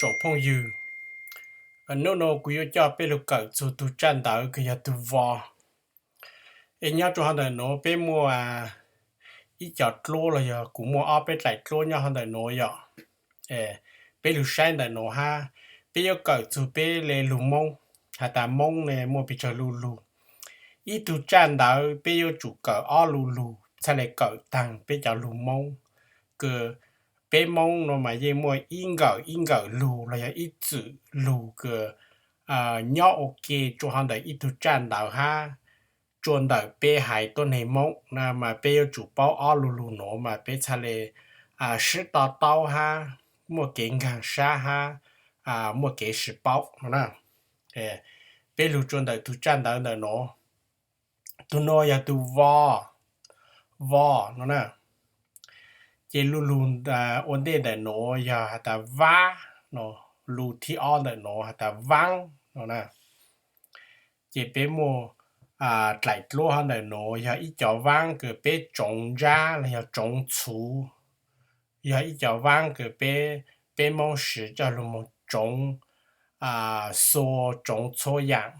tsoom phooj ywg, hnub no kuv yuav coj peb lug kawm txug tug tsaj ntawv kws yog tug vos. Es nyob rua hov ntawm nuav peb muaj ib co dluab los yog kuv muaj ob peb dlaim dluab nyob hov ntawm nuav yom. Peb lug saib ntawm nuav hab, peb yuav kawm txug peb le lug Moob, has tas Moob ne muaj pes tsawg lu lug. Ib tug tsaj ntawv peb yuav tsum kawm ob lu lug txhaj le kawm taag peb cov lug Moob, kws peb Moob no mas yeej muaj ib nkawm ib nkawm lug los yog ib txwm lug kws nyob ua ke rua hov ntawm ib tug tsaj ntawv hab rua ntawm peb haiv tuab neeg Moob na mas peb yuav tsum paub ob lu lug nuav mas peb txhaj le sib to taub hab muaj kev nkaag sab hab muaj kev sib paub no na. Peb lug rua ntawm tug tsaj ntawv ntawm nuav, tug nuav yog tug vos, vos no na. Ces lu lug ua ntej ntawm nuav yog has tas vab no, lu thib ob ntawm nuav has tas vaab no na. Ces peb muaj dlaim dluab hov ntawm nuav yog ib co vaab kws peb tsoov ntsab los yog tsoov txhuv, yog ib co vaab kws peb, peb Moob siv coj lug moog tsoov xua, tsoov txhua yaam,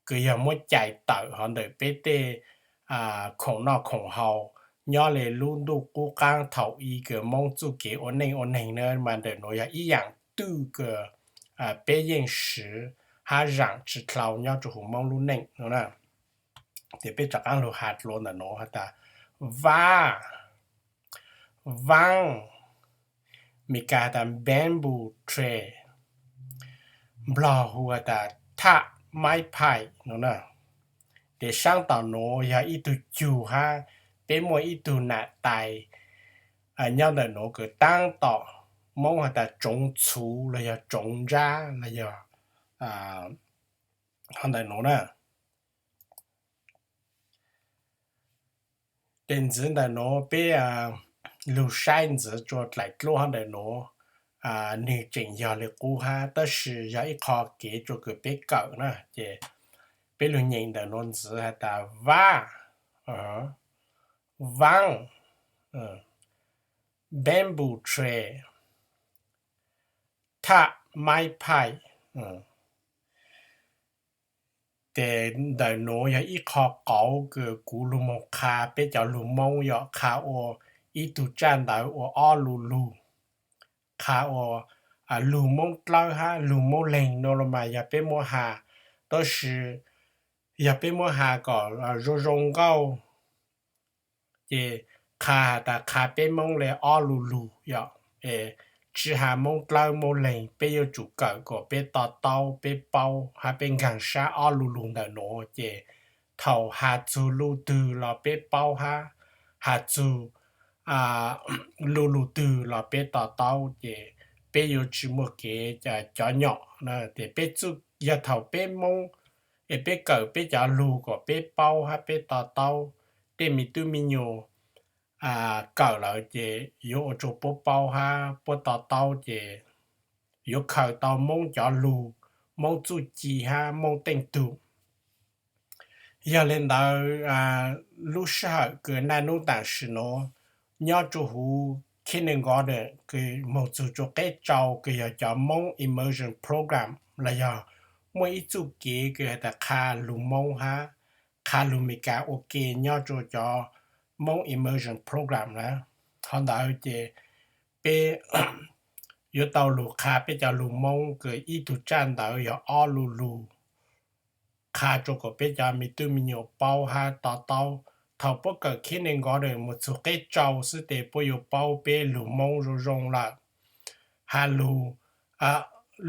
kws yog muab cais tawm hov ntawm peb tej khoom noj khoom haus nyob le lub ntuj qub qaab thaum i kws Moob txuj kev ua neej ua neeg na mas ntawm nuav yog ib yaam twj kws peb yeej siv hab zaam tsi dlhau nyob rua huv Moob lub neej no na. Ces peb rov qaab lug has dlua ntawm nuav has tas vab, vaab, Meskas has tas bamboo tree, Nplog hu has tas thaj maib phaim no na. Ces saab tom nuav yog ib tug cug hab peb muaj ib tug nam tais nyob ntawm nuav kws taab tom Moob has tas tsoov txhuv los yog tsoov ntsab los yog hov ntawm nuav na. Ces ntxiv ntawm nuav peb lug saib ntxiv rua dlaim dluab hov ntawm nuav, nwg tseem yog le qub hab tab sis yog ib qho kev rua kws peb kawm na. Ces peb lug nyeem ntawm nuav ntxiv has tas vab, vaab, bamboo tree, thaj maib phaim. Ces ntawm nuav yog ib qho qauv kws kuv lug moog qha peb cov lug Moob yog qha ua ib tug tsaj ntawv ua ob lu lug, qha ua lug Moob Dlawb hab lug Moob Leeg no los mas yog peb muab has, tab sis yog peb muab has kom zoo zoo nkauj ces qha has tas qha peb Moob le ob lu lug yom. Tsi has Moob Dlawb Moob Leeg, peb yuav tsum kawm kom peb to taub, peb paub hab peb nkaag sab ob lu lug ntawm nuav ces thaum has txug lu twg los peb paub hab has txug lu lug twg los peb to taub ces peb yuav tsi muaj kev cov nyom na. Ces peb txuj, yog thaum peb Moob es peb kawm peb cov lug kom peb paub hab peb to taub, tej me tub me nyuam kawm lawm ces yuav ua rua puab paub hab puab to taub ces yuav khaws tau Moob cov lug, Moob txuj ci hab Moob teej tug. Yog le ntawd, lub sij hawm kws naj nub tam sim nuav nyob rua huv kindergarten kws moog txug rua qeb tsau kws yog cov Moob Immersion Program los yog muaj ib txuj kev kws has tas qha lug Moob hab qha lug Meskas ua ke nyob rua cov Moob Immersion Program na. Qhov ntawd ces peb yuav tau lug qha peb cov lug Moob kws ib tug tsaj ntawv yog ob lu lug, qha rua kom peb cov me tub me nyuam paub hab to taub. Thaum puab kawm kindergarten moog txug qeb tsau xwb tes puab yuav paub peb lug Moob zoo zoo lawm, has lug,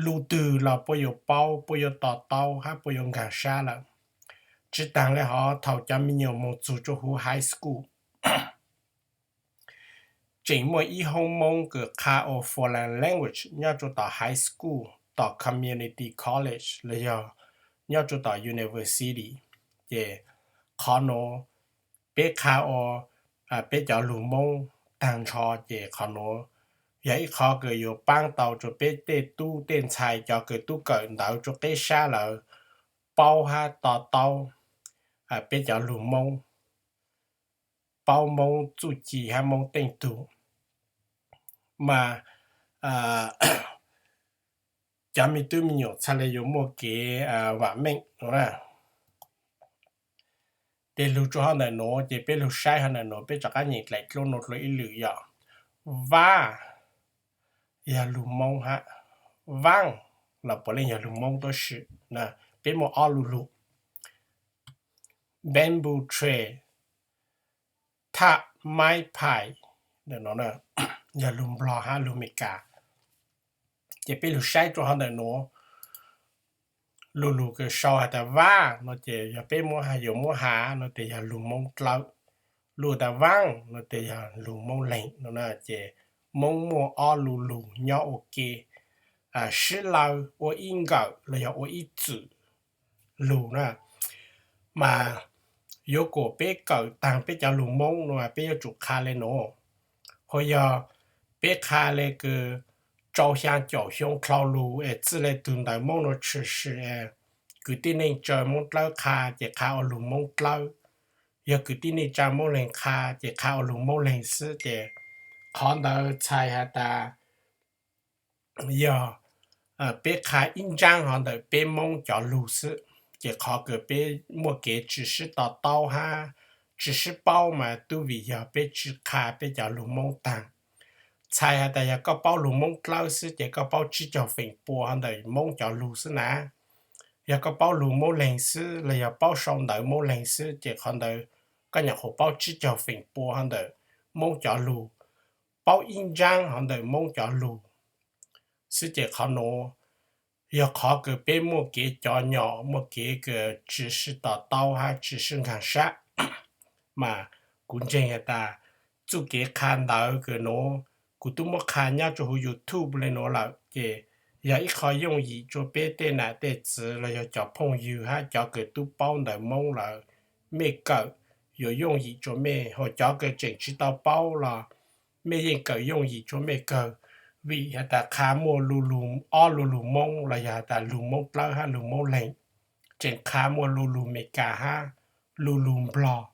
lu twg los puab yuav paub, puab yuav to taub hab puab yuav nkaag sab lawm. Tsi taag le hov, thaum cov me nyuam moog txug rua huv high school tseem muaj ib hoob Moob kws qha ua foreign language nyob rua tom high school, tom community college los yog nyob rua tom university. Ces qhov nuav peb qha ua peb cov lug Moob taag nrho ces qhov nuav yog ib qhov kws yuav paab tau rua peb tej tub tej ntxhais cov kws tub kawm ntawv rua qeb sab lawm paub hab to taub peb cov lug Moob, paub Moob txuj ci hab Moob teej tug. Mas cov me tub me nyuam txhaj le yuav muaj kev vam meej no na. Ces lug rua hov ntawm nuav ces peb lug saib hov ntawm nuav, peb rov qaab nyeem dlaim dluab nuav dlua ib lwm yom. Vab yog lug Moob hab, vaab los puav leej yog lug Moob tuab si. Peb muaj ob lu lug, bamboo tree, thaj maiv phais, yog lug Nplog hab lug Meskas. Ces peb lug saib rua hov ntawm nuav, lu lug kws sau has tas vab no ces yog peb muab yuav muab has no tes yog lug Moob Dlawb, lu tas vaab no tes yog lug Moob Leeg no na. Ces Moob muaj ob lu lug nyob ua ke, sib law ua ib nkawm los yog ua ib txwm lug na. Mas yuav kom peb kawm taag peb cov lug Moob no peb yuav tsum qha le nuav, ho yog peb qha le kws rau xyaa caum xyoo dlhau lug es txwj le tug ntawv Moob nuav tshwm sim, kwv tij neej tsa Moob Dlawb qha ces qha ua lug Moob Dlawb, yog kwv tij neej tsa Moob Leeg qha ces qha ua lug Moob Leeg xwb ces qhov ntawd txhais has tas yog peb qha ib ntsaab hov ntawm peb Moob cov lug xwb. Ces qhov kws peb muaj kev tsi sib to taub hab tsi sib paub mas tub vim yog peb tsi qha peb cov lug Moob taag. Txhais has tas yog koj paub lug Moob Dlawb xwb ces koj paub tsib caug feem pua hov ntawm Moob cov lug xwb na. Yog koj paub lug Moob Leeg xwb los yog paub sau ntawv Moob Leeg xwb ces qhov ntawd koj nyuam qhuav paub tsib caug feem pua hov ntawm Moob cov lug, paub ib ntsaab hov ntawm Moob cov lug xwb ces qhov nuav yog qhov kws peb muaj kev cov nyom, muaj kev kws tsi sib to taub hab tsi sib nkaag sab. Mas kuv ntseeg has tas txuj kev qha ntawv kws nuav kuv tub muab qha nyob rua huv YouTube le nuav lawm ces yog ib qho yooj yim rua peb tej nam tej txwv los yog cov phooj ywg hab cov kws tub paub ntawv Moob lawm, mej kawm yuav yooj yim rua mej. Ho cov kws tseem tsi tau paub los mej yeej kawm yooj yim rua mej kawg, vim has tas qha muaj lu lug, ob lu lug Moob los yog has tas lug Moob Dlawb hab lug Moob Leeg, tseem qha muaj lu lug Meskas hab lu lug Nplog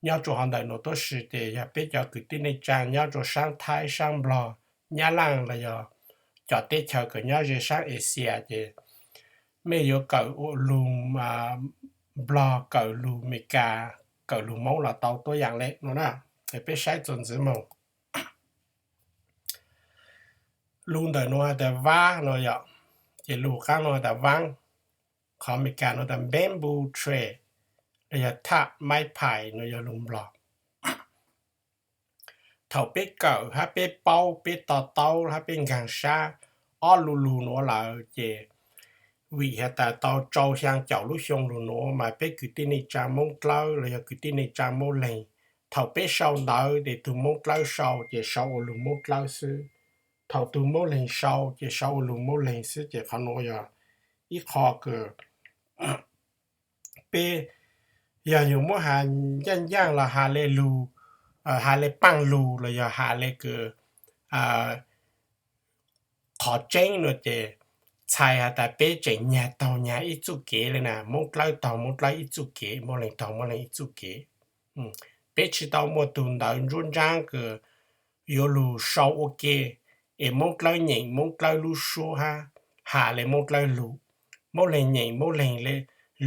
nyob rua hov ntawm nuav tuab si. Ces yog peb cov kwv tij neej tsaa nyob rua saab Thaib, saab Nplog, Nyab Laaj los yog cov teb chaws kws nyob ze saab Asia ces mej yuav kawm ua lug Nplog, kawm lug Meskas, kawm lug Moob los tau tuab yaam le nuav na. Peb saib txuas ntxiv moog. Lu ntawm nuav has tas vab no yom, ces lug qaab nuav has tas vaab, qhov Meskas nuav tas bamboo tree los yog thaj maiv phais no yog lug Nplog. Thaum peb kawm hab peb paub, peb to taub hab peb nkaag sab ob lu lug nuav lawm ces vim has tas tau rau xyaa caum lub xyoo lug nuav mas peb kwv tij neej tsaa Moob Dlawb los yog kwv tij neej tsaa Moob Leeg, thaum peb sau ntawv ces tug Moob Dlawb sau ces sau ua lug Moob Dlawb xwb, thaum tug Moob Leeg sau ces sau ua lug Moob Leeg xwb. Ces qhov nuav yog ib qho kws peb yog yug muab has ncaaj ncaaj los has le lug, has le paaj lug los yog has le kws qhov tseeb no ces txhais has tas peb tseem nyag taug nyag ib txuj kev le na, Moob Dlawb taug Moob Dlawb ib txuj kev, Moob Leeg taug Moob Leeg ib txuj kev. Peb tsi tau muaj tug ntawv ntsuab ntsaab kws yuav lug sau ua ke es Moob Dlawb nyeem Moob Dlawb lub suab hab has le Moob Dlawb lug, Moob Leeg nyeem Moob Leeg le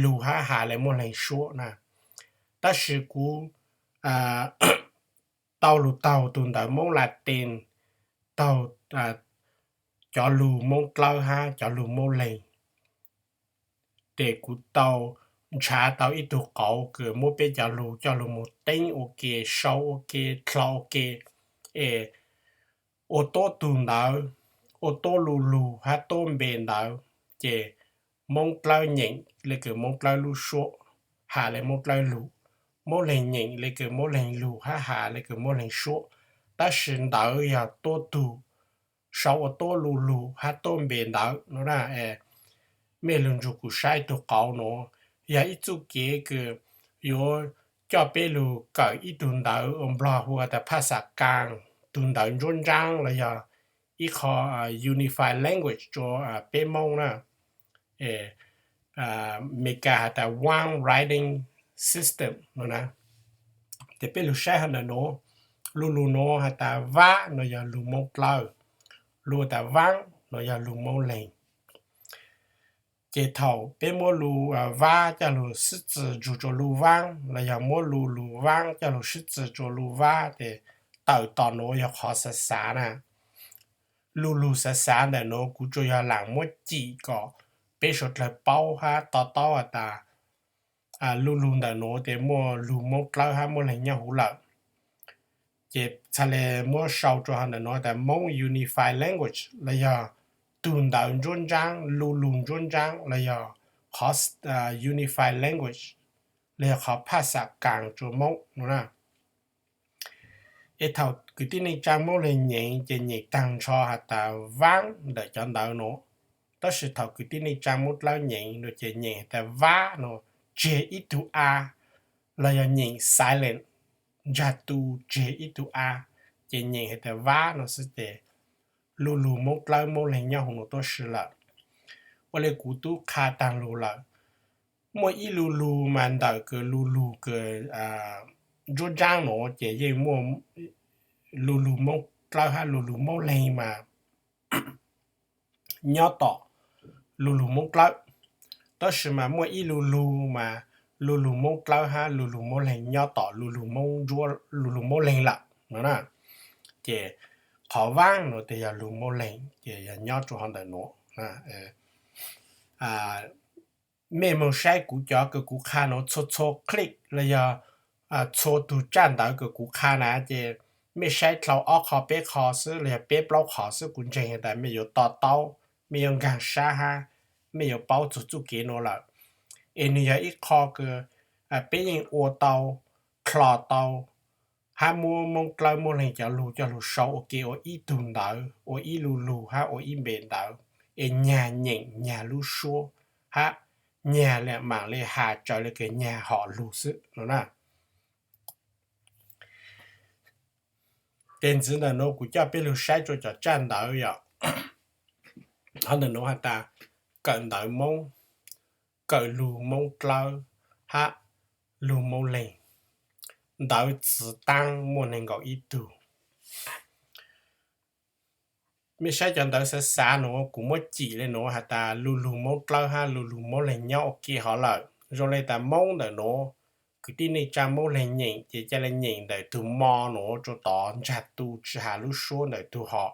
lug hab has le Moob Leeg suab na. Tab sis kuv tau lug taug tug ntawv Moob Latin, taug cov lug Moob Dlawb hab cov lug Moob Leeg, ces kuv tau nrhav tau ib tug qauv kws muab peb cov lug coj lug moog teeb ua ke, sau ua ke, dlhau ua ke, es ua tuab tug ntawv, ua tuab lu lug hab tuab npe ntawv, ces Moob Dlawb nyeem le kws Moob Dlawb lub suab, has le Moob Dlawb lug, Moob Leeg nyeem le kws Moob Leeg lug hab has le kws Moob Leeg suab, tab sis ntawv yog tuab tug, sau ua tuab lu lug hab tuab npe ntawv no na. Mej lug nrug kuv saib tug qauv nuav, yog ib txuj kev kws yuav coj peb lug kawm ib tug ntawv ua Nplog hu has tas phaj xas kaas, tug ntawv ntsuab ntsaab los yog ib qho unified language rua peb Moob na. Meskas has tas one writing system no na. Ces peb lug saib hov ntawm nuav, lu lug nuav has tas vab no yog lug Moob Dlawb, lug tas vaab no yog lug Moob Leeg. Ces thaum peb muab lus vab coj lug sib txwv ntsug rua lus vaab los yog muab lus lug vaab coj lug sib txwv rua lus vab ces tawm tom nuav yog qhov xav xav na. Lus lug xav xav ntawm nuav kuv tsuas yog laam muab cim kom peb suav dlawg paub hab to taub has tas lus lug ntawm nuav ces muaj lug Moob Dlawb hab Moob Leeg nyob huv lawm. Ces txhaj le muab sau rua hov ntawm nuav tas Moob Unified Language los yog tug ntawv ntsuab ntsaab, lus lug ntsuab ntsaab los yog qhov unified language los yog qhov phaj xam kaas rua Moob no na. Es thaum kwv tij neej tsaa Moob Leeg nyeem ces nyeem taag nrho has tas vaab ntawm cov ntawv nuav, tab sis thaum kwv tij neej tsaa Moob Dlawb nyeem no ces nyeem has tas vab no, tseg ib tug a, los yog nyeem silent, ntsag tu tseg ib tug a, ces nyeem has tas vab no xwb ces lus lug Moob Dlawb Moob Leeg nyob huv nuav tuab si lawm. Ua le kuv tub qha taag lug lawm, muaj ib lus lug mas ntawm kws lus lug kws ntsuab ntsaab nuav ces yeej muaj lus lug Moob Dlawb hab lus lug Moob Leeg mas nyob tom lus lug Moob Dlawb, tab sis mas muaj ib lus lug mas lus lug Moob Dlawb hab lus lug Moob Leeg nyob tom lus lug Moob Leeg lawm no na. Ces qhov vaab nuav tes yog lug Moob Leeg ces yog nyob rua hov ntawm nuav. Mej moog saib kuv cov kws kuv qha nuav txhua txhua clip los yog txhua tug tsaj ntawv kws kuv qha na ces mej saib dlhau ob qho peb qho xwb los yog peb plaub qho xwb kuv ntseeg has tas mej yuav to taub, mej yuav nkaag sab hab mej yuav paub txug txuj kev nuav lawm. Es nwg yog ib qho kws peb yeej ua tau, dlhau tau, hab muab Moob Dlawb Moob Leeg cov lug coj lug sau ua ke ua ib tug ntawv, ua ib lus lug hab ua ib npe ntawv, es nyag nyeem nyag lub suab, hab nyag le maam le has raws le kws nyag hom lug xwb no na. Tes ntxiv ntawm nuav kuv coj peb lug saib rua cov tsaj ntawv yom. Hov ntawm nuav has tas kawm ntawv Moob, kawm lug Moob Dlawb hab lug Moob Leeg. Ntawv txwv taab muaj neeg nkaum ib tug. Mej saib cov ntawv xav xav nuav kuv muab cim le nuav has tas lus lug Moob Dlawb hab lus lug Moob Leeg nyob ua ke hov lawm. Zoo le tas Moob ntawm nuav, kwv tij neej tsaa Moob Leeg nyeem ces ca le nyeem ntawm tug mo nuav rua tod ntsag tu tsi has lub suab ntawm tug ho.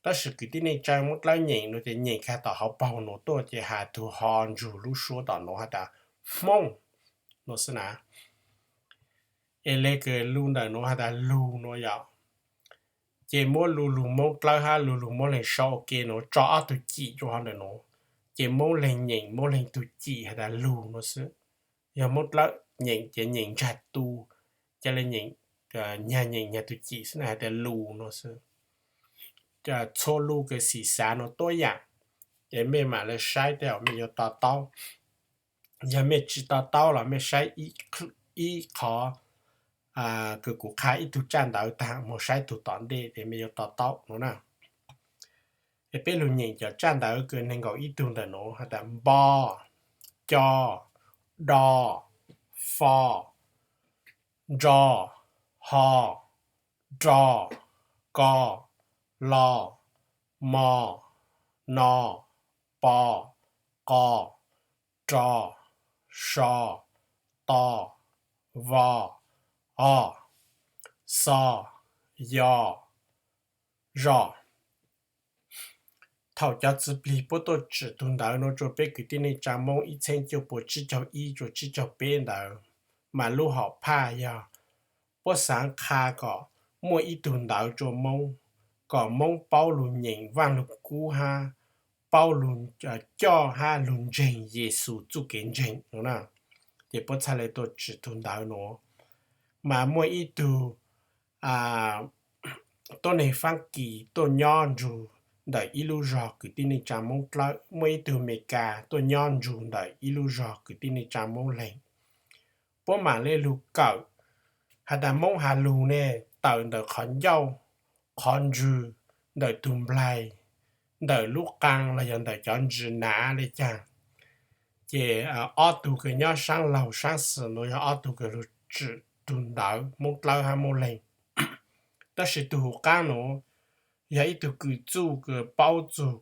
Tab sis kwv tij neej tsaa Moob Dlawb nyeem nuav ces nyeem kag tom hauv paug nuav tuaj ces has tug ho ntsug lub suab tom nuav has tas Hmoob no xwb na. Es le kws lus ntawm nuav has tas lug nuav yom, ces muab lus lug Moob Dlawb hab lus lug Moob Leeg sau ua ke nuav tso ob tug cim rua hov ntawm nuav, ces Moob Leeg nyeem Moob Leeg tug cim has tas lug nuav xwb. Yog Moob Dlawb nyeem ces nyeem ntsag tu, ca le nyeem, nyag nyeem nyag tug cim xwb na has tas lug nuav xwb. Txhua lus kws xim xav nuav tuab yaam, es mej maam le saib tej zaum mej yuav to taub. Yog mej tsi to taub los mej saib ib qho kws kuv qha ib tug tsaj ntawv taag moog saib tug tom ntej tes mej yuav to taub nuav na. Es peb lug nyeem cov tsaj ntawv kws neeg nkaum ib tug ntawm nuav has tas npo, co, do, fo, nro, ho, ro, ko, lo, mo, no, po, qo, ro, so, to, vo, o, xo, yo, zo. Thaum cov txiv plig puab tuaj tsim tug ntawv nuav rua peb kwv tij neej tsaa Moob ib txheeb cuaj puas tsib caug ib rua tsib caug peb ntawd, mas lub hom phaj yog puab xaav qha kom muaj ib tug ntawv rua Moob, kom Moob paub lug nyeem Vaaj Lug Kub hab paub lug coj hab lug ntseeg Yexus txuj kev ntseeg no na. Ces puab txhaj le tuaj tsim tug ntawv nuav. Mas muaj ib tug tuab neeg Faab Kis tuaj nyob nrug ntawm ib lub zog kwv tij neej tsaa Moob Dlawb, muaj ib tug Amelikas tuaj nyob nrug ntawm ib lub zog kwv tij neej tsaa Moob Leeg. Puab maam le lug kawm has tas Moob has lug ne tawm ntawm qhov ncauj, qhov ntswg, ntawm tug nplaig, ntawm lub qaa los yog ntawm cov ntswg nav le caag. Ces ob tug kws nyob saab laug saab xwm nuav yog ob tug kws lug tsim tug ntawv Moob Dlawb hab Moob Leeg. Tab sis tug huv qaab nuav yog ib tug kws txuj kws paub txug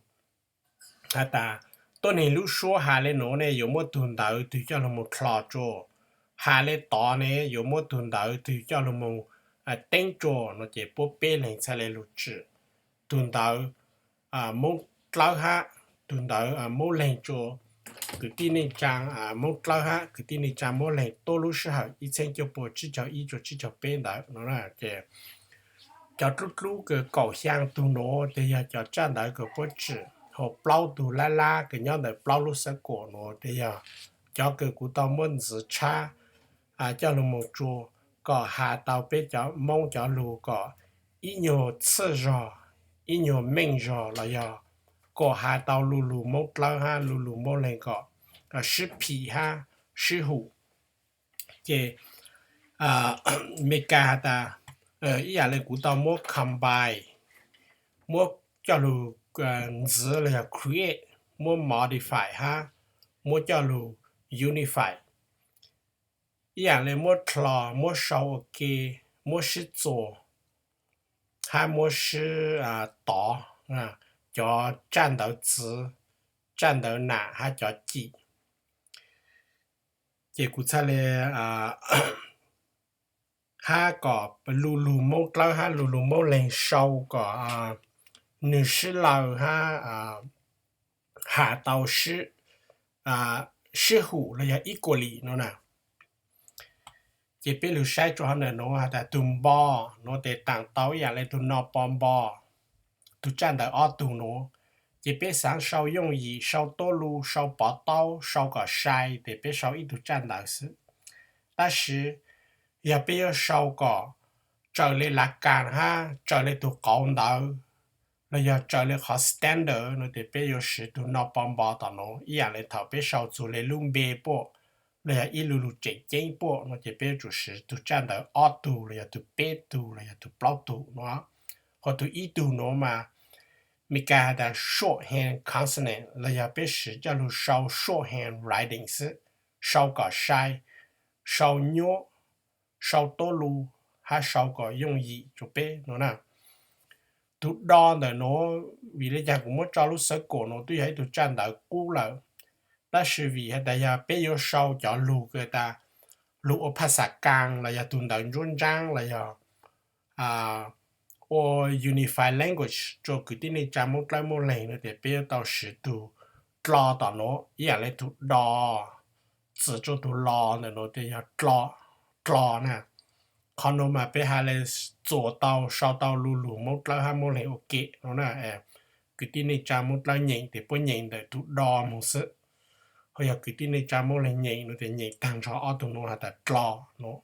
has tas tuab neeg lub suab has le nuav ne yuav muab tug ntawv twg coj lug moog dlho tsua, has le tod ne yuav muab tug ntawv twg coj lug moog teeb tsua no ces puab peb leeg txhaj le lug tsim tug ntawv Moob Dlawb hab tug ntawv Moob Leeg tsua kwv tij neej tsaa, Moob Dlawb hab kwv tij neej tsaa Moob Leeg tuab lub sij hawm ib txheeb cuaj pua tsib caug ib tsua tsib caug peb ntawd no. Ces cov dlub dlub kws kaum xyaa tug nuav tes yog cov tsaj ntawv kws puab tsim, hab plaub tug lab lab kws nyob ntawm plaub lub xab kaum nuav tes yog cov kws kuv tau muab ntxiv tshab coj lug moog tsua kom has tau peb cov Moob cov lug kom ib nyuag txhij zog, ib nyuag meej zog los yog kom has tau lu lug Moob Dlawb hab lu lug Moob Leeg kom sib phim hab sib hum. Ces Amelikas has tas ib yaam le kuv tau muab combine, muab coj lug ntxiv los yog create, muab modify hab muab coj lug unify. Ib yaam le muab dlho, muab sau ua ke, muab sib txuas, hab muab sib tov cov tsaj ntawv txiv, tsaj ntawv nam hab cov cim. Ces kuv txhaj le hab kom lu lug Moob Dlawb hab lu lug Moob Leeg sau kom nwg sib law hab has tau sib hum los yog equally no na. Ces peb lug saib rua hov ntawm nuav has tas tug npo nuav tes taam tau ib yaam le tug no po npo, tug tsaj ntawv ob tug nuav. Ces peb xaav sau yooj yim, sau tuab lu, sau pov taub, sau kom sai tes peb sau ib tug tsaj ntawv xwb. Tab sis yog peb yuav sau kom tsaws le lav kas hab tsaws le tug qauv ntawv los yog tsaws le qhov standard no tes peb yuav siv tug no po npo tom nuav. Ib yaam le thaum peb sau txug le lub npe puab los yog ib lu lug tseem ceeb puab no ces peb yuav tsum siv tug tsaj ntawv ob tug los yog tug peb tug los yog tug plaub tug no. Ho tug ib tug nuav mas Amelikas has tas shorthand consonant los yog peb siv coj lug sau shorthand writing xwb, sau kom sai, sau nyuab, sau tuab lu, hab sau kom yooj yim rua peb no na. Tug do ntawm nuav, vim le caag kuv muab tso lub xawv kaum nuav twb yog ib tug tsaj ntawv qub lawm, tab sis vim has tas yog peb yuav sau cov lug kws tas lug ua phas xas kaas los yog tug ntawv ntsuab ntsaab los yog ua unified language rua kwv tij neej tsaa Moob Dlawb Moob Leeg no tes peb yuav tau siv tug dlo tom nuav ib yaam le tug do, txwm rua tug lo ntawm nuav tes yog dlo, dlo na. Qhov nuav mas peb has le txuas tau sau tau lu lug Moob Dlawb hab Moob Leeg ua ke no na. Kwv tij neej tsaa Moob Dlawb nyeem tes puab nyeem ntawm tug do moog xwb, ho yog kwv tij neej tsaa Moob Leeg nyeem no tes nyeem taag nrho ob tug nuav has tas dlo no.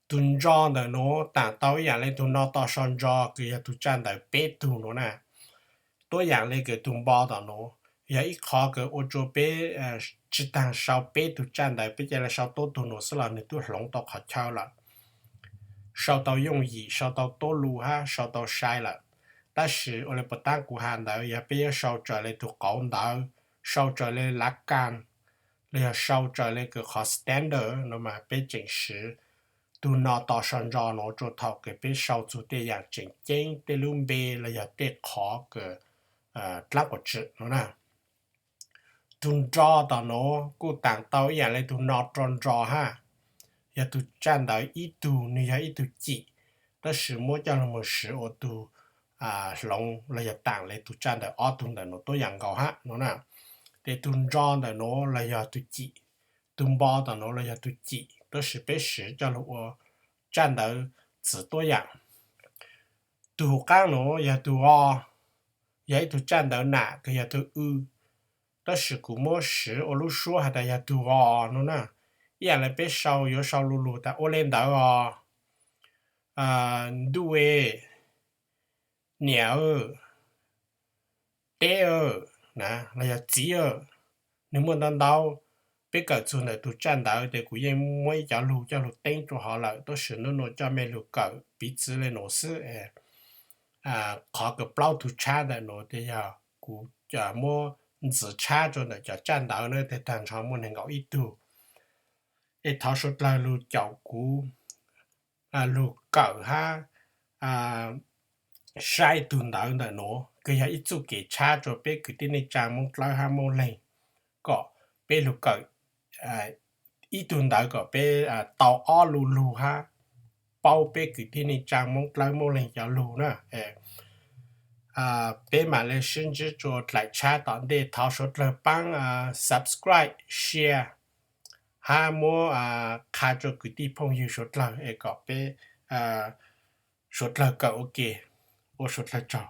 Tug ntso ntawm nuav taam tau ib yaam le tug no to so ntso kws yog tug tsaj ntawv peb tug nuav na. Tuab yaam le kws tug npo tom nuav yog ib qhov kws ua rua peb tsi taag sau peb tug tsaj ntawv, peb ca le sau tuab tug nuav xwb los nwg tub hloov tau qhov chaw lawm, sau tau yooj yim, sau tau tuab lu hab sau tau sai lawm. Tab sis ua le puas taab kuv has ntawd yog peb yuav sau tsaws le tug qauv ntawv, sau tsaws le lav kaas, los yog sau tsaws le kws qhov standard no mas peb tseem siv tug no to so ntso nuav rua thaum kws peb sau txug tej yaam tseem ceeb, tej lub npe los yog tej qhov kws dlaab quas tsi no na. Tug nro tom nuav kuj taam tau ib yaam le tug no to nro hab, yog tug tsaj ntawv ib tug, nwg yog ib tug cim, tab sis muab coj lug moog siv ua tug hloov los yog taam le tug tsaj ntawv ob tug ntawm nuav tuab yaam nkaus hab no na. Tes tug nro ntawm nuav los yog tug cim, tug npo tom nuav los yog tug cim, tab sis peb siv coj lug ua tsaj ntawv txiv tuab yaam. Tug huv qaab nuav yog tug o, yog ib tug tsaj ntawv nam kws yog tug w, tab sis kuv muab siv ua lub suab has tas yog tug o no na. Ib yaam le peb sau, yuav sau lu lug tas ua le ntawd os, ntuj e, niam, teb, los yog txiv, nwg muaj ntau ntau. Peb kawm txug ntawm tug tsaj ntawv tes kuv yeej muab ib cov lug coj lug teeb rua hov lawm, tab sis nub nua coj mej lug kawm piv txwv le nuav xwb. Qhov kws plaub tug tshab ntawm nuav tes yog kuv muab ntxiv tshab rua ntawm cov tsaj ntawv na, tes taag nrho muaj neeg nkaum ib tug. Es thov suav dlawg lug caum kuv lug kawm hab saib tug ntawv ntawm nuav. kws yog ib txuj kev tshab rua peb kwv tij neej tsaa Moob Dlawb hab Moob Leeg, kom peb lug kawm ib tug ntawv kom peb tau ob lu lug hab paub peb kwv tij neej tsaa Moob Dlawb Moob Leeg cov lug na. Peb mam le sib ntsib rua dlaim tshab tom ntej. Thov suav dlawg paab subscribe, share hab muab qha rua kwv tij phooj ywg suav dlawg es kom peb suav dlawg kawm ua ke. Ua suav dlawg tsaug.